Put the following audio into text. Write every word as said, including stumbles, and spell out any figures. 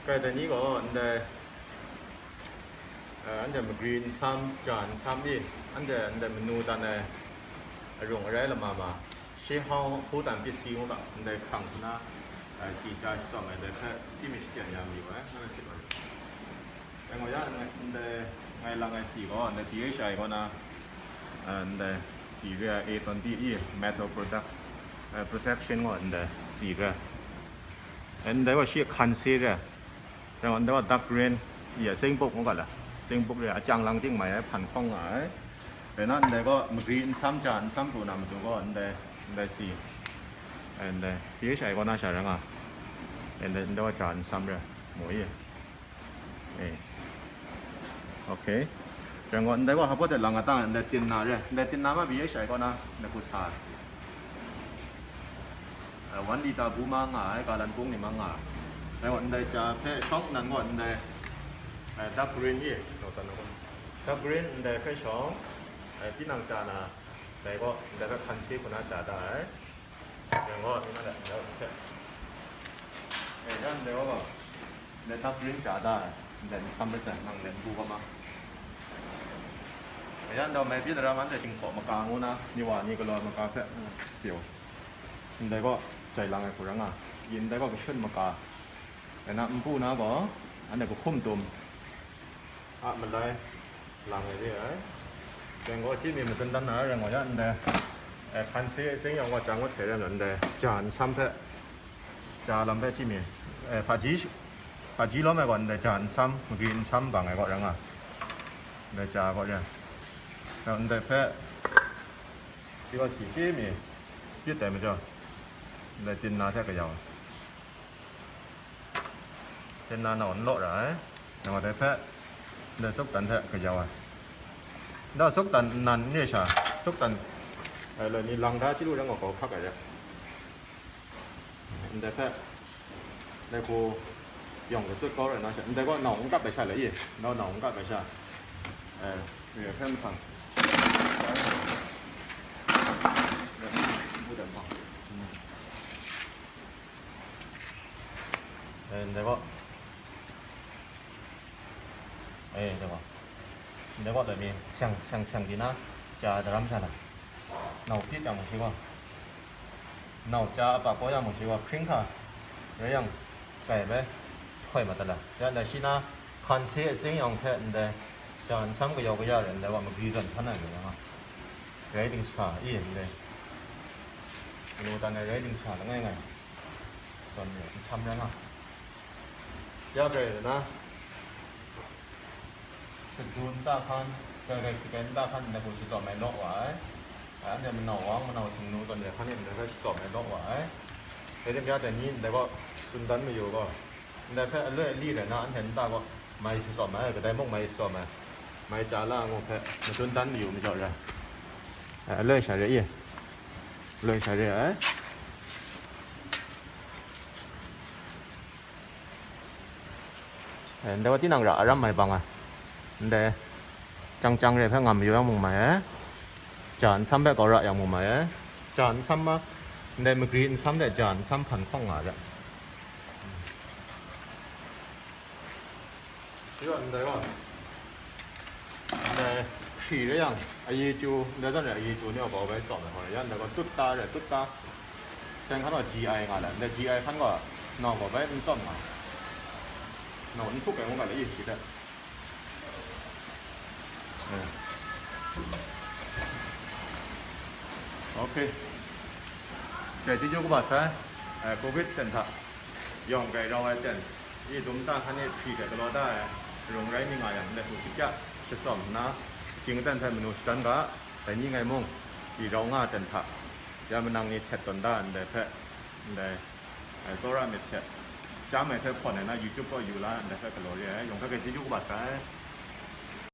Kai dai ni gaw ndai, eh, anhte magri nsam, ja nsam i, anhte ndai manu dan ai arung arai lama ma, shehau hpu dan pyit si ngu ga, ndai hkrang hku na, eh, si ja shatsawm ai dai hpe, timi shachyen ya mayu ai, ngai sit wa. Dai gaw ya, ndai ngai lang ai si gaw, ndai P H I gaw na, eh, ndai si re ai, A twenty i, metal product, eh, protection gaw ndai si re ai. Ndai gaw shi hkan se re ai. Dai gaw, ndai gaw dark green, ya, seng buk ngu ga la. Seng buk re, achang lang ting mai ai, hpan hkawng nga ai. Rai na, ndai gaw magri nsam, ja nsam pru na matu gaw, ndai, ndai si. Ndai, P H I gaw na sha rai nga. Ndai, ndai gaw ja nsam re, mu i. Eh. Okay. Rai gaw, ndai gaw hpa de lang a ta, ndai tin na re. Ndai tin na ma P H I gaw na, ndai hku sa. Eh, one litre bu ma nga ai, galan kung ni ma nga ai. Dai gaw, ndai ja hpe shawng nnan gaw, ndai, eh, dark green i, dark green ndai hpe shawng, eh, tinang ja na, dai gaw, ndai hpe hkan se hku na ja da ai. Dai gaw, ni na dai, ndai hpe. Eh, yan dai gaw, ndai dark green ja da ai, ndai nsam rai sai, nang len bu ga ma. Eh, yan dau mai byin ram anhte htinghkaw maka ngu na, ni wa ni galaw maka hpe, mm, pyew. Ndai gaw jai lang ai hku rai nga, yin ndai gaw kashun maka, rai na, npu na gaw, anhte kahkum tum a malai lang ai re ai. Dai gaw, chyi mi madun dan na rai nga ya ndai, eh, hkan se, seng yawng wa chyang ngut sai rai nga ndai, ja nsam hpe, ja lam hpe chyi mi, eh, hpaji, hpaji lawm ai gaw ndai ja nsam, magri nsam bang ai gaw rai nga, ndai ja gaw rai. Ndai hpe, Pyi wa si chye mi, pyit ai majaw, ndai tin na hte kayau ai. Tin na nau n law ra ai. Nang wa dai hpe, ndai suktan hte kayau ai. Nda suktan nnan n re sha, suktan, eh, loi ni lang da chyalu rai nga kau hkak ai re. Ndai hpe, ndai hku yawng kachut kau rai na sha, ndai gaw nau n kap ai sha le i, nau nau n kap ai sha, eh, re hpe mahtang, eh, ndai gaw, eh, ndai gaw, ndai gaw dai mi, seng, seng, seng di na, ja daram sha na. Nau pyit yang mung shi gaw, nau ja apa kau yang mung shi gaw, hkring hka rai yang, kai bai, hkoi mat ta la. Ya ndai shi na, hkan se a seng yawng hte ndai, ja nsam kayau kaya rai ndai wa, magri zawn hkan ai rai nga, rai dingsa i ndai, nu dan ai rai dingsa langai ngai, zawn nsam rai nga. Ya rai na, Shadun nta hkan, Sairai hkriken nta hkan ndai hku shatsawm ai law wa ai. Anhte manau wang, manau htingnu tawn re hkan e ndai hpe shatsawm ai law wa ai. Dai tim ya dai ni ndai gaw tsun dan mayu gaw, ndai hpe aloi ali rai na anhte nta gaw mai shatsawm ai, kadai mung mai shatsawm ai, mai chya la ngu hpe matsun dan mayu majaw ra ai, aloi sha re i, aloi sha re ai. Eh, ndai wa tinang ra aram mai bang ai. Ndai, chyang chyang re hpe ngam mayu yang mung mai ai. Ja nsam hpe kau ra yang mung mai ai. Ja nsam ma, ndai magri nsam de ja nsam hpan hkawng nga ai. Shi gaw ndai gaw, ndai hkri rai yang, ayi chyu, ndai zawn re ayi chyu ni gaw bau bai tsawm ai hkawng rai, yan ndai gaw tut ta re, tut ta. Seng hkan gaw G I nga le, ndai G I hkan gaw nau gaw bai n tsawm nga. Nau n htuk ai ngu ga le, i, shi hte. Eh. Ok. Dai chyeju kaba sai, eh, covid ten hta yawng grai rau ai ten, i dum ta hkan e hpri hte galaw da ai, rung rai mi nga yang, ndai hku shakya shatsawm nna, shing aten hpe manu shadan ga, dai ni ngai mung, i rau nga ten hta, ya manang ni htet tawn da ndai hpe, ndai, eh, tsawra myit hte, chyam ai hpe hpawn ai na, YouTube kaw yu la, ndai hpe galaw re ai, yawng hpe grai chyeju kaba sai.